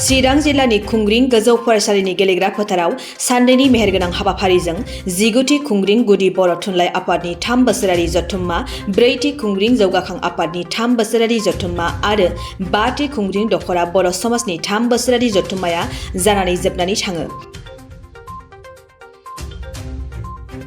चिरां जिल्लानि खुंग्रिं गोजौ फरायसालिनि गेलेग्रा फोथाराव साननैनि मेहेरगोनां हाबाफारिजों 19थि खुंग्रिं गुदि बर' थुनलाइ आफादनि 3 बोसोरारि जथुम्मा, 4थि खुंग्रिं जौगाखां आफादनि 3 बोसोरारि जथुम्मा आरो 5थि खुंग्रिं दख'रा बर' समाजनि 3 बोसोरारि जथुम्माया जानानै जोबनानै थाङो।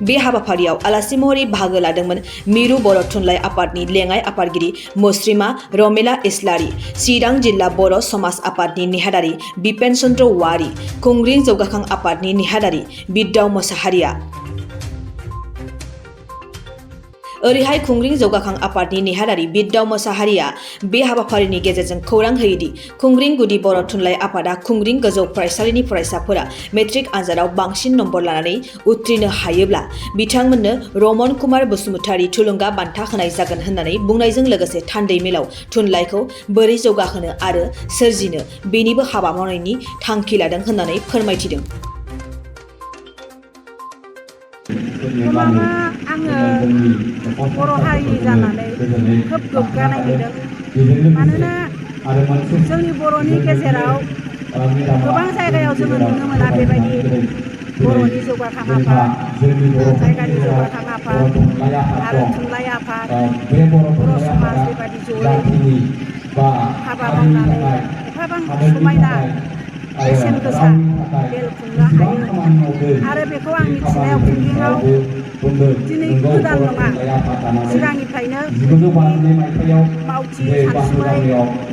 बे हाबाफारियाव आलासि महरै बाहागो लादोंमोन मिरु बर' थुनलाइ आफादनि लेङाइ आफादगिरि मुस्रिमा रमेला इस्लारि, चिरां जिल्ला बर' समाज आफादनि नेहादारि बिपेन चन्द्र वारि, खुंग्रिं जौगाखां आफादनि नेहादारि बिद्दाव मोसाहारिया। ओरैहाय खुंग्रिं जौगाखां आफादनि नेहादारि बिद्दाव मोसाहारिया बे हाबाफारिनि गेजेरजों खौरां होयोदि खुंग्रिं गुदि बर' थुनलाइ आफादा खुंग्रिं गोजौ फरायसालिनि फरायसाफोरा मेट्रिक आनजादाव बांसिन नम्बर लानानै उथ्रिनो हायोब्ला बिथांमोननो रमन कुमार बसुमतारी थुलुंगा बान्था होनाय जागोन होननानै बुंनायजों लोगोसे थान्दै मेलाव थुनलाइखौ बोरै जौगाहोनो आरो सोरजिनो बेनिबो हाबा मावनायनि थांखि लादों होननानै फोरमायथिदों। आङो बर' हारि जानानै खोब गोग्गानाय मोनदों। मानोना जोंनि बर'नि गेजेराव गोबां जायगायाव जोङो नुनो मोना बेबायदि बर'नि जौगाखां आफाद, जायगानि जौगाखां आफाद आरो थुनलाइ आफाद, बर' समाज बेबायदि जयै हाबा मावनानै एफाबां समायना बेसेन गोसा मेल खुंनो हायो आरो बेखौ आं मिथिनायाव खुंग्रिङाव दिनै गोदान नङा, सिगांनिफ्रायनो मावथि सानसुमै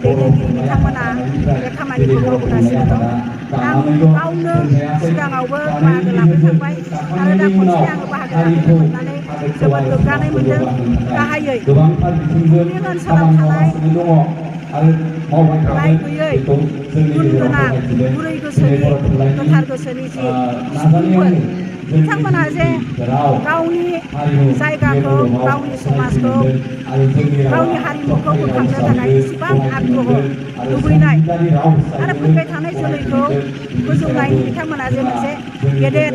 दैदेनगिरि बिथांमोना बे खामानिखौ मावबोगासिनो दं। आं गावनो सिगाङावबो बाहागो लाफैखांबाय आरो दा खनसे आङो बाहागो लाफैनो मोननानै जोबोद गोग्गानाय मोनदों। गाहायै खुंग्रिं ओनसोलाव थानाय राय गैयै गुन गोनां गुरै गोसोनि गोथार गोसोनि जि सुबुंफोर बिथांमोना जे गावनि जायगाखौ, गावनि समाजखौ, गावनि हारिमुखौ बोखांनो थाखाय इसिबां आग्रह लुबैनाय आरो फैबाय थानाय जोलैखौ फोजौनायनि बिथांमोना जे मोनसे गेदेर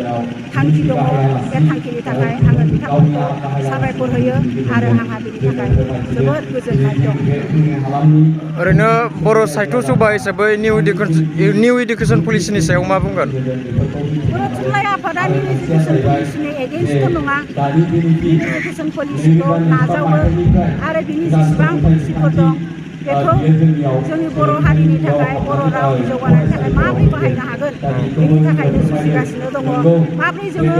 थांखि दङ, बे थांखिनि थाखाय आङो बिथांमोनखौ साबायखर होयो आरो आंहा बेनि थाखाय जोबोद गोजोननाय दं। ओरैनो बर' साहित्य सभा हिसाबै निउ इडुकेसन पलिसिनि सायाव मा बुंगोन? बर' थुनलाइ आफादा निउ इडुकेसन पलिसिनि एगेन्स्टथ' नङा, निउ इडुकेसन पलिसिखौ नाजावो आरो बिनि जेसेबां पलिसिफोर दं बेखौ जोंनि बर' हारिनि थाखाय, बर' रावनि जौगानायनि थाखाय माबोरै बाहायनो हागोन बेनि थाखायनो जुजिगासिनो दङ। माबोरै जोङो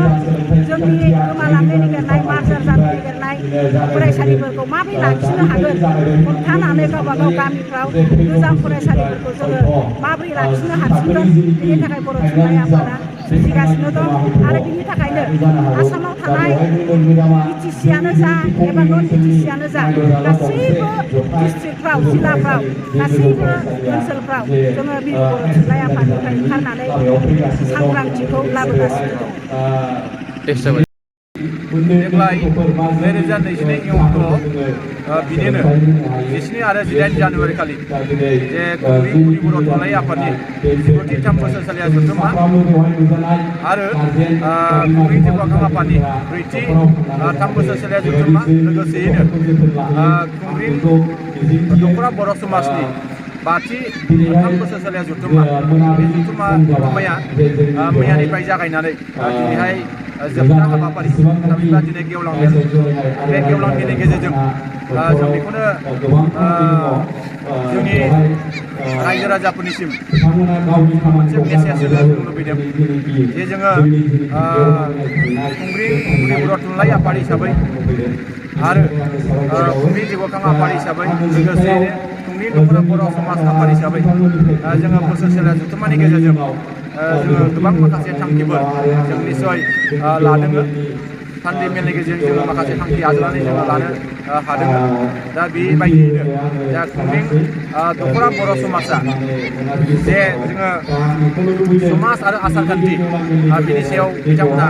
जोंनि गोमालांनो नागिरनाय, मार्जार जानो नागिरनाय फरायसालिफोरखौ माबोरै लाखिनो हागोन, हमथानानै गावबागाव गामिफ्राव गोजाम फरायसालिफोरखौ जोङो माबोरै लाखिनो हाफिनगोन बेनि थाखाय बर' थुनलाइ आफादा जुजिगासिनो दं आरो बिनि थाखायनो आसामाव थानाय बिटिसिआनो जा एबा नन बिटिसिआनो जा गासैबो डिस्ट्रिक्टफ्राव, जिल्लाफ्राव, गासैबो ओनसोलफ्राव जोङो मिरु बर' थुनलाइ आफादनिफ्राय ओंखारनानै सांग्रांथिखौ लाबोगासिनो दं। देग्लाय 2022 अक्ट'आव बिदिनो 17 आरो 18 जानुवारि खालि जे खुंग्रिं गुदि बर' थुनलाइ आफादनि 19थि 3 बोसोरसालिया जथुम्मा आरो खुंग्रिं जौगाखां आफादनि 4थि 3 बोसोरसालिया जथुम्मा, लोगोसेयैनो खुंग्रिं दख'रा बर' समाजनि 5थि 3 बोसोरसालिया जथुम्मा, बे जथुम्माया मैयानिफ्राय जागायनानै दिनैहाय जोबथा हाबाफारि थामहिनबा दिनै गेवलां मेल। बे गेवलां मेलनि गेजेरजों जों बेखौनो जोंनि रायजो राजाफोरनिसिम मोनसे मेसेज होनो लुबैदों जे जोङो खुंग्रिं गुदि बर' थुनलाइ आफाद हिसाबै आरो खुंग्रिं जौगाखां आफाद हिसाबै, लोगोसेयैनो खुंग्रिं दख'रा बर' समाज आफाद हिसाबै जोङो बोसोरसेला जथुम्मानि गेजेरजों जोङो गोबां माखासे थांखिफोर जों निस्सय लादों। थान्दै मेलनि गेजेरजों जोङो माखासे थांखि आजावनानै जोङो लानो हादों। दा बेबायदियैनो दा खुंग्रिं दख'रा बर' समाजा जे जोङो समाज आरो आसारखान्थि बिनि सायाव बिथांमोना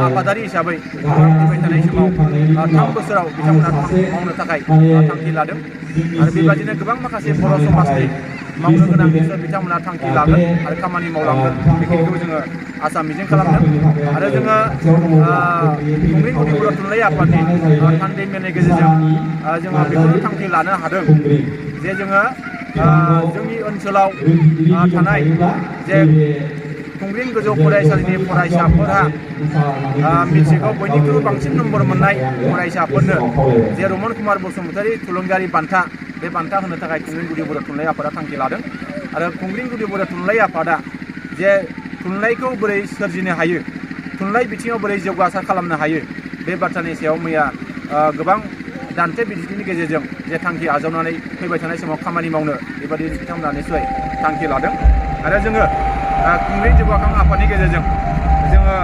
आफादारि हिसाबै फैबाय थानाय समाव 3 बोसोराव बिथांमोना मावनो थाखाय थांखि लादों आरो बेबादिनो गोबां माखासे बर' समाजनि मावनो गोनां निस्सय बिथांमोना थांखि लागोन आरो खामानि मावलांगोन, बेखिनिखौ जोङो आसा मिजिं खालामदों। आरो जोङो खुंग्रिं गुदि बर' थुनलाइ आफादनि थान्दै मेलनि गेजेरजों जोङो बेखौनो थांखि लानो हादों जे जोङो जोंनि ओनसोलाव थानाय जे खुंग्रिं गोजौ फरायसालिनि फरायसाफोरा मिथिगौ बयनिख्रुइबो बांसिन नम्बर मोननाय फरायसाफोरनो जे रमन कुमार बसुमतारी थुलुंगायारि बान्था बे बान्था होनो थाखाय खुंग्रिं गुदि बर' थुनलाइ आफादा थांखि लादों आरो खुंग्रिं गुदि बर' थुनलाइ आफादा जे थुनलाइखौ बोरै सोरजिनो हायो थुनलाइ बिथिङाव बोरै जौगासार खालामनो हायो बे बाथ्रानि सायाव मैया गोबां दान्थे बिदिन्थिनि गेजेरजों जे थांखि आजावनानै फैबाय थानाय समाव खामानि मावनो बेबादि बिथांमोना निस्सय थांखि लादों आरो जोङो खुंग्रिं जौगाखां आफादनि गेजेरजों जोङो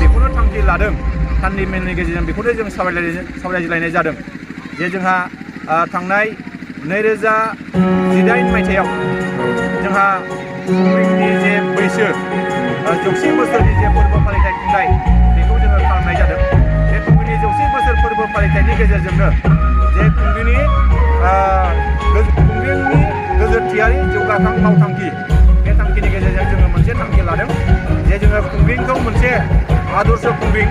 बेखौनो थांखि लादों साननि मेलनि गेजेरजों बेखौनो जों सावरायज्लायनाय जादों जे जोंहा थांनाय 2018 मायथाइयाव जोंहा खुंग्रिंनि जे बैसो 100 बोसोरनि जे फोरबो फालिथाय खुंनाय बेखौ जोङो खालामनाय जादों बे खुंग्रिंनि 100 बोसोर फोरबो फालिथायनि गेजेरजोंनो जे खुंग्रिंनि गोजोरथियारि जौगाखां मावथांखि बे थांखिनि गेजेरजों जोङो मोनसे थांखि लादों जे जोङो खुंग्रिंखौ मोनसे आदर्श खुंग्रिं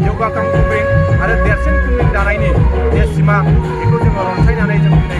जौगाखां खुंग्रिं आरो देरसिन खुंग्रिं दानायनि जे सिमां बेखौ जोङो रनसायनानै जों दिनै